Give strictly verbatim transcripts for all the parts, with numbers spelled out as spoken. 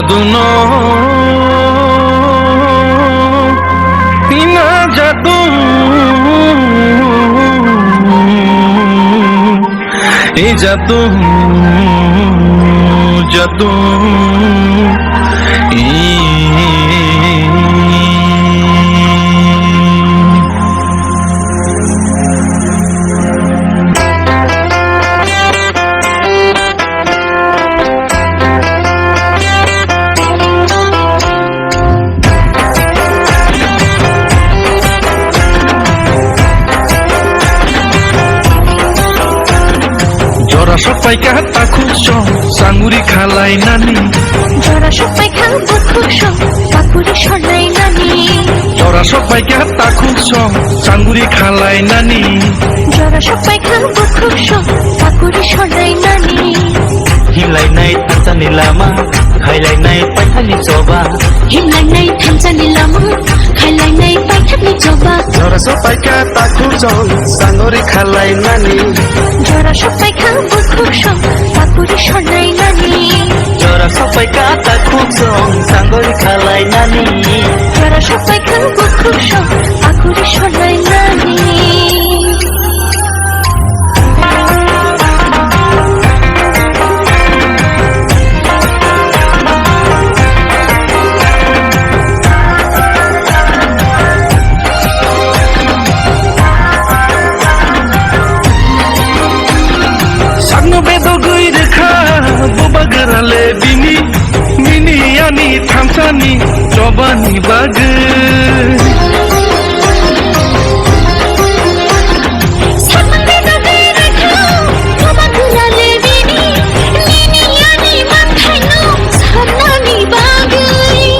Duno ina jadung, i jadung, jadung, i. Jora sokpaikha takhuk song sanguri khalainani. Jora sokpaikha bukhuk song pakuri solainani. Jora sokpaikha takhuk song sanguri khalainani. Jora sokpaikha bukhuk song pakuri solainani. Himlainai thansani lama, khailainai paithakni choba. Himlainai thansani lama, khailainai paithakni choba. Jora sokpaikha takhuk song sanguri khalainani. Jora sokpaikha bukhuk song pakuri solainani. Jora sokpaikha takhuk song sanguri khalainani. Jora sokpaikha bukhuk song pakuri solainani. Sakno bedogwi rwkha bubagra le bini, nini ani thansani chobani bagwi. Sakno bedogwi rwkha bubagra le bini, nini ani manthaino sanani bagwi.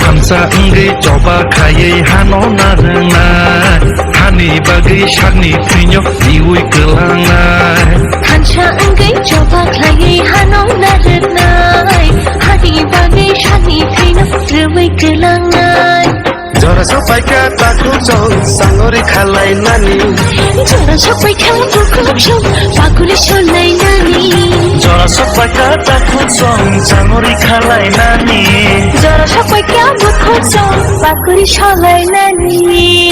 Thansa wngwi choba khaiwi hano narwknai, hani bagwi sakni thwino riwi kwlangnai. Thansa wngwi choba khlaiwi hano narwknai, hani bagwi sakni thwino riwi kwlangnai. Jora sokpaikha takhuk song sanguri khalainani. Jora sokpaikha bukhuk song pakuri solainani. Jora sokpaikha takhuk song sanguri khalainani. Jora sokpaikha bukhuk song pakuri solainani.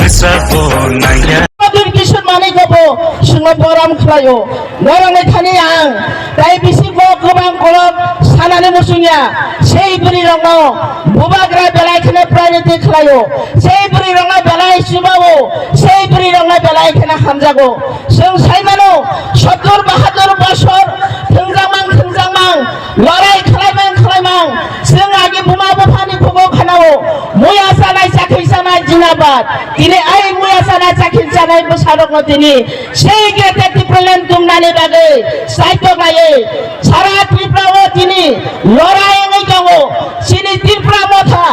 Kisa bo nangya. Abdul Kishore Manik bo swngo borom khlaio. Norokni thani ang tai bisingo kwbang kolok sanani muchungya. Sei bwrwi rokno bubagra belai kheno priority khlaio. Sei bwrwi rokno belai chubao. Sei bwrwi rokno belai kheno hamjago. Chwng sai mano, sottur bahatur bosor thwngjakmang thwngjakmang, lorai khlaimang khlaimang, chwng agi buma buphani khugo khanao, muya chanai, chakhi chanai, jindabad. Tini ai muya chanai, chakhi chanai bwsarokno tini sei Greater Tipraland tumnani bagwi saitok laiwi, Sara Tripura o tini lorai wngwi tongo. Chini Tripura motha,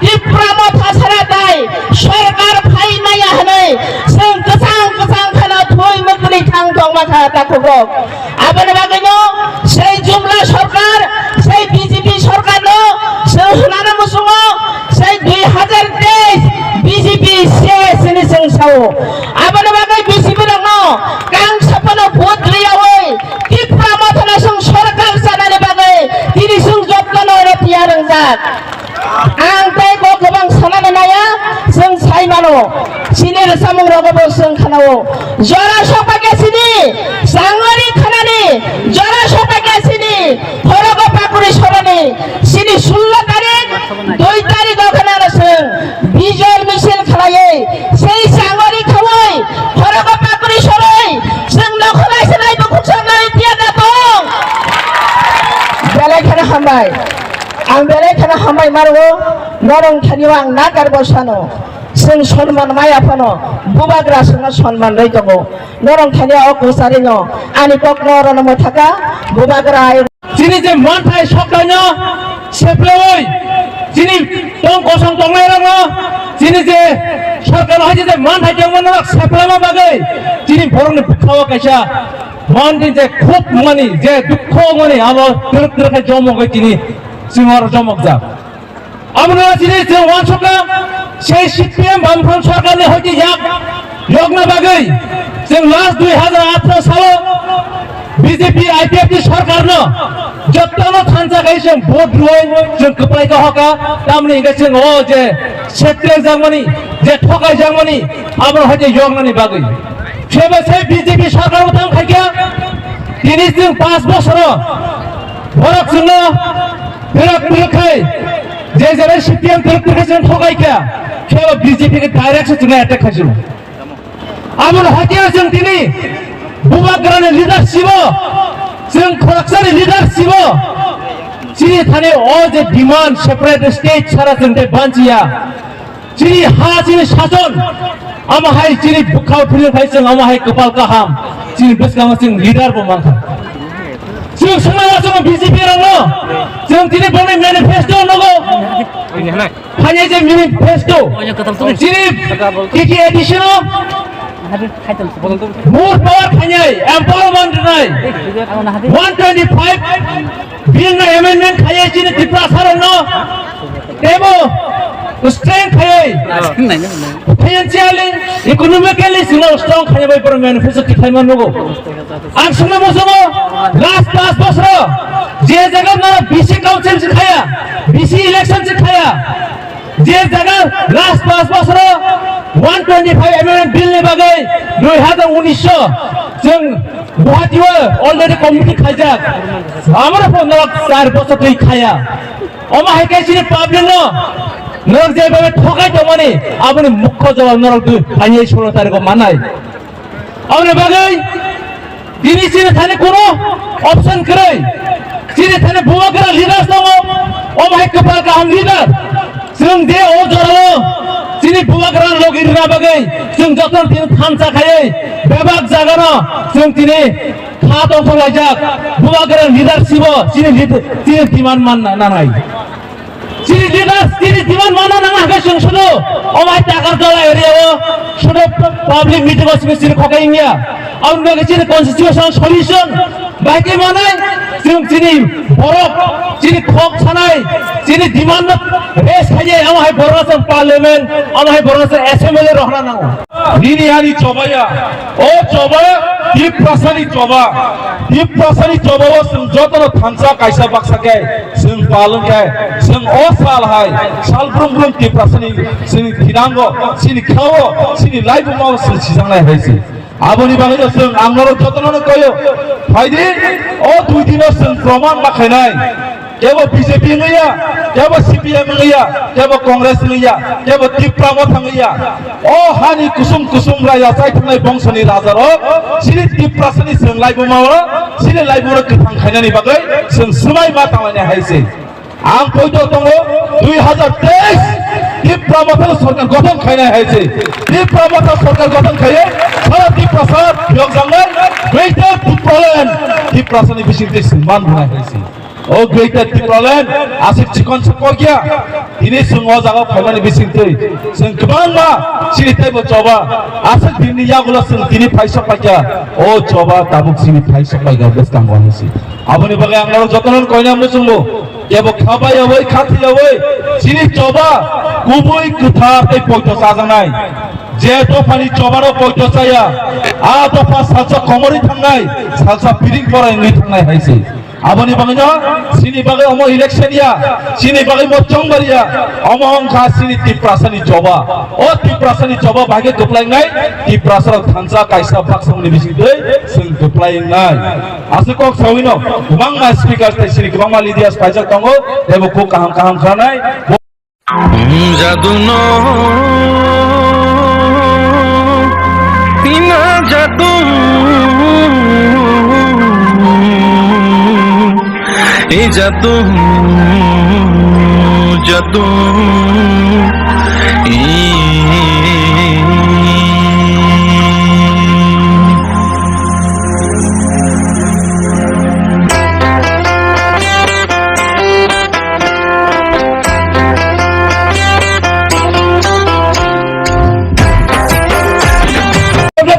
Tripura motha sara tai sorkar phai maya hwnwi chwng kwchang kwchang kheno thwi mwtwrwi thang tongma kha takhukrok. Aboni bagwino sei Jumla sorkar, sei B J P sorkarno chwng hwnano muchungo, sei dui hazar teis B J P ses hwnwi chwng sao. Aboni bagwi B J P rokno kang saphano vote rwyawi Tipra mothano chwng sorkar chanani bagwi tini chwng jottono oro tiyar wngjak. Ang tei bo kwbang sanani naiya, chwng sai mano. Chini rwchapmung rogo bo chwng khanao. Jora sokpaikha chini, changori khanani, jora sokpaikha chini, phorogo pakuri sorani, chini sullo tarik, dui tarik o khana chwng bijol misil khlaiwi, sei changori khawi, phorogo pakuri sorwi, chwng nokhornai se nai bukhuk chornai tiya da tong. Belai kheno hambai. Ang belai kheno hambai maro, norong thani ang nakar bo sano. Chwng sonman maya phano, bubagra chwngno sonman rwi tongo. Norong thani o kwchari no, ani kok no oro no mwthaka, bubagra ai. Chini je manthai sokdaino seplewi, chini tong kosong tongnai rokno, chini je sorkar hai je manthai tongmani rok seplema bagwi, chini borokni bwkhao kaisa manthai je khub mani je dukho mani abo twrwk twrwk khe jomo gwi chini Chwng oro jomokjak. Abono chini chwng uansukha, sei C P M Bamfront sorkarni hoite yak yokna bagwi chwng last dui hazar atharo salo B J P I P F T sorkarno jotono thansa khai chwng vote rwui chwng kwplai ka hoka, tamni hwnkhe chwng o je setrek jakmani je thokai jakmani abono hoite yoknani bagwi. Seba se B J P sorkar bo tang khaikha, tini chwng panch bosoro borok chwngno twrwk twrwk khai, je jara C P M twrwk twrwk khai chwng thokaikha, seba B J P khe direct se chwngno attack khaisio. Aboni hakhe chwng tini Bubagrani leadership o, chwng khoroksani leadership o, chini thani o je demand separate state sara chwng tei banchiya. Chini ha, chini sason, amo hai chini bwkhao philip hai chwng amo hai kwpal kaham, chini bwskango chwng leader bo mankha. Chwng swngna uansukha B J P rokno, chwng tini boni manifesto nogo. Phainai je manifesto. Chini T T A D C no more power phainai, empowerment rwnai. One twenty five bill no amendment khaiwi chini Tiprasa rokno tebo strength khaiwi financially, economically sino strong khaiwi bai borok manifesto tikhlaima nugo. Ang sungna musungo last panch bosoro je jaga nara B C council se khaya, B C election se khaya, je jaga last panch bosoro one twenty five amendment bill ni bagwi dui hazar unis o chwng Guwahati o already committee khaijak, amara pho norok char bosor twi khaya. Omo hai khe chini public no norok je bhabe thokai tongmani aboni mukho jawab norok dui phainai solo tarikh o manai. Aboni bagwi tini chini thani kuno option kwrwi. Chini thani Bubagra leaders tongo, omo hai kwpal kaham leader. Chwng je o jorao chini Bubagra logi rwna bagwi chwng jotono tini thansa khaiwi bebak jagano chwng tini kha tongthok laijak. Bubagra leadership o chini lead-, chini demand man na-, nanai. Chini leaders, chini demand mana nang hake chwng sudu. Omai Takarjala area o sudu public meeting o chini chini khokai wngya. Aboni bagwi chini constitution solution bai khe manai chwng chini borok, chini khok sanai, chini demand no raise khaye, amo hai borok chwng parliament, amo hai borok chwng assembly rohna nango. Nini ani chobaya, o choba, Tiprasani choba, Tiprasani choba o chwng jotono thansa kaisa baksa khe chwng palwng khe, chwng o sal hai, sal brum brum Tiprasani chini thinango, chini khao, chini laibuma o chwng sijaknai hai se. Aboni bagwi no chwng ang norok jotono no koyo, phaidi o dui dino chwng proman ma khainai. Kebo B J P wngya, kebo C P M wngya, kebo Congress wngya, kebo Tipra Motha wngya. O hani kusum kusum raja chai thangnai bongsoni raja rok, chini Tiprasani chwng laibuma o, chini laibuma rok kwthang khainani bagwi chwng swmai ma tanglainai hai se. Ang poito tongo dui hazar teis Tipra Motha sorkar gothon khainai hai se. Tipra Motha sorkar gothon khaiye sara Tiprasa phiyok jangnai, greater Tipraland, Tiprasani bisingtwi swngman rwnai hai se. O Greater Tipraland aswk chikon se kokya. Tini chwng o jaga phaimani bisingtwi chwng kwbangma chini teibo choba aswk dinni yagulo chwng tini phaisa paikha. O choba tabuk chini phaisa paikha bwskango hinsi. Aboni bagwi ang norok jotono koina muchungo kebo khabai yawi khathi yawi chini choba kubui kwthar tei poito chajaknai. Je dophani chobano poito chaya, a dopha salsa komorwi thangnai, salsa piring borai wngwi thangnai hai se. Aboni bagwino chini bagwi omo election ya, chini bagwi mo chongbar ya, omo wngkha chini Tiprasani choba. O Tiprasani choba bahai khe kwplai wngnai, Tiprasarok thansa kaisa baksa mungni bisingtwi chwng kwplai wngnai. Aswk kok sawino kwbangma speakers tei chini kwbangma leaders paijak tongo, teibo kok kaham kaham khanai. Jadu no tina jadu, e jadu, jadu, e.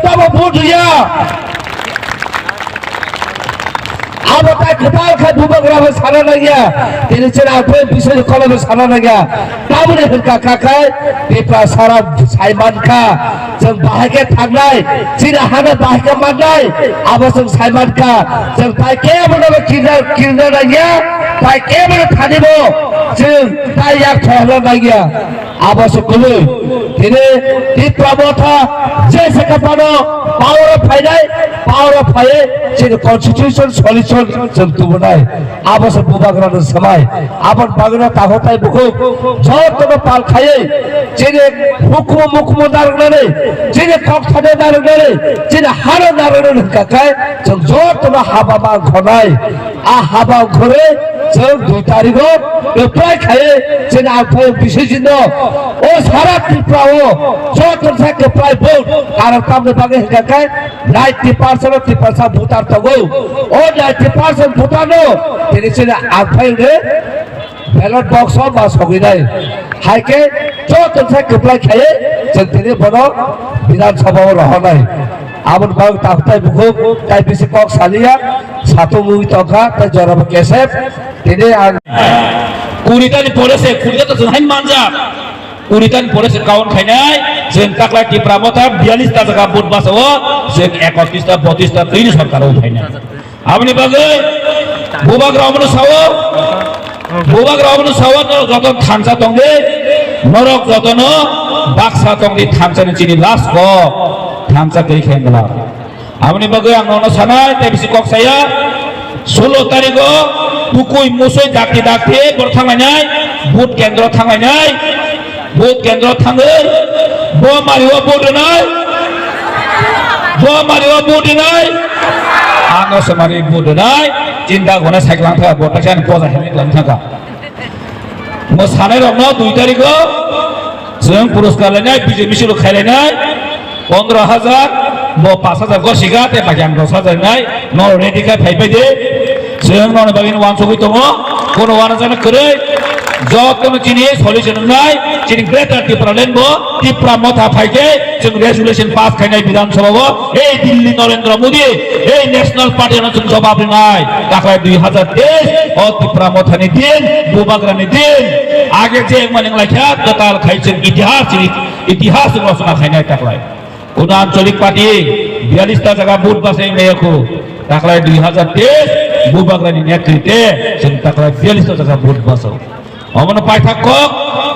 Tamo vote ya. Abo tai kwtal khe Bubagra Sana nangya, tini chini aphai bisoi kholobo sana nangya. Tamoni hwnkha kha khai, Tipra sara saiman kha, chwng bahai khe thangnai, chini hano bahai khe mannai, abo chwng saiman kha, chwng tai kebono kirna, kirna nangya, tai kebono thanibo, chwng tai yak thayana nangya. Abo se kubui. Tini Tipra Motha je se kha phano power o phainai, power o phaiwi chini constitution solution chwng tubunai. Abo se bubagrano swmai. Aboni bagwino takhuk tai bukhuk jotono pal khaiwi chini hukumu mukumu narwknani, chini kok thani narwknani, chini hano narwknani hwnkha khe chwng jotono haba mangkhornai. A haba ongkhorwi chwng dui tarigo kwplai khaiwi chini aphai bisingtwi no o sara Tripura o joto sa kwplai vote karon tamni bagwi hwnkha khe ninety percent o Tiprasa voter tongo. O ninety percent voter no tini chini aphai hwnkhe ballot box o ma sogwi nai. Hai khe joto sa kwplai khaiwi chwng tini bono Bidhan Sabha o rohornai. Aboni bagwi takhuk tai bukhuk tai bisi kok saliya, satung wngwi tongkha, tai jorabo kesep. Tini ang kuri tani pore se, kuri ta chwng hain manja. Kuri tani pore se kaun khainai, chwng taklai Tipra Motha biyalish ta jaga vote basa o, chwng ekotris ta, botris ta, twi ni sorkar o phainai. Aboni bagwi bubagra omono sao, bubagra omono sao, norok joto thansa tongdi, norok jotono baksa tongdi, thansa ni chini last kok, thansa kiri khe wngla. Aboni bagwi ang nono sanai, tei bisi kok saya, sulo tarigo tukui musui dakti dakti bor thanglainai, vote kendro thanglainai. Vote kendro thangwi bo mario vote rwnai, bo mario vote rwnai, ano se mari vote rwnai, chinta gona cycle lang thaka, bo ta chani poja helmet lang thaka. Mo sanai rok no dui tarikh o chwng puruskar lainai, B J P sulu khai lainai. Pondro hajar, bo pash hajar gosika, tei baki ang dos hajar nai, no ready khe phai phai di. Chwng noni bagwi no wansugwi tongo, kono wana jana kwrwi, jotono chini solution wngnai, chini Greater Tipraland bo, Tipra Motha phai khe, chwng resolution pass khainai Bidhan Sabha o, ei Delhi Narendra Modi, ei National Party no chwng jobab rinai, takhai dui hajar teis, o Tipra Motha ni din, Bubagra ni din, age je wngmani wnglaikha, kwtal khai chwng itihas chini, itihas chwng rosona khainai takhai. Kuno ancholik party biyalish ta jaga vote basa wng laiyakho. Taklai dui hajar teis Bubagrani netrite chwng taklai biyalish ta jaga vote basa. Omono paithak kok,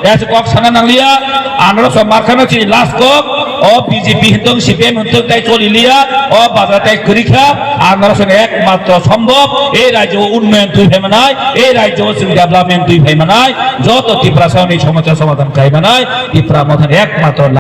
ya se kok sana nangliya, anoro so markhano chini last kok, o B J P hintong C P M hintong tai choli liya, o baja tai kwrikha, anoro so ekmatro sombhob, ei rajyo unnoyon twi phaimanai, ei rajyo chwng development twi phaimanai, joto Tiprasani somosa somadhan khaimanai, Tipra Mothani ekmatro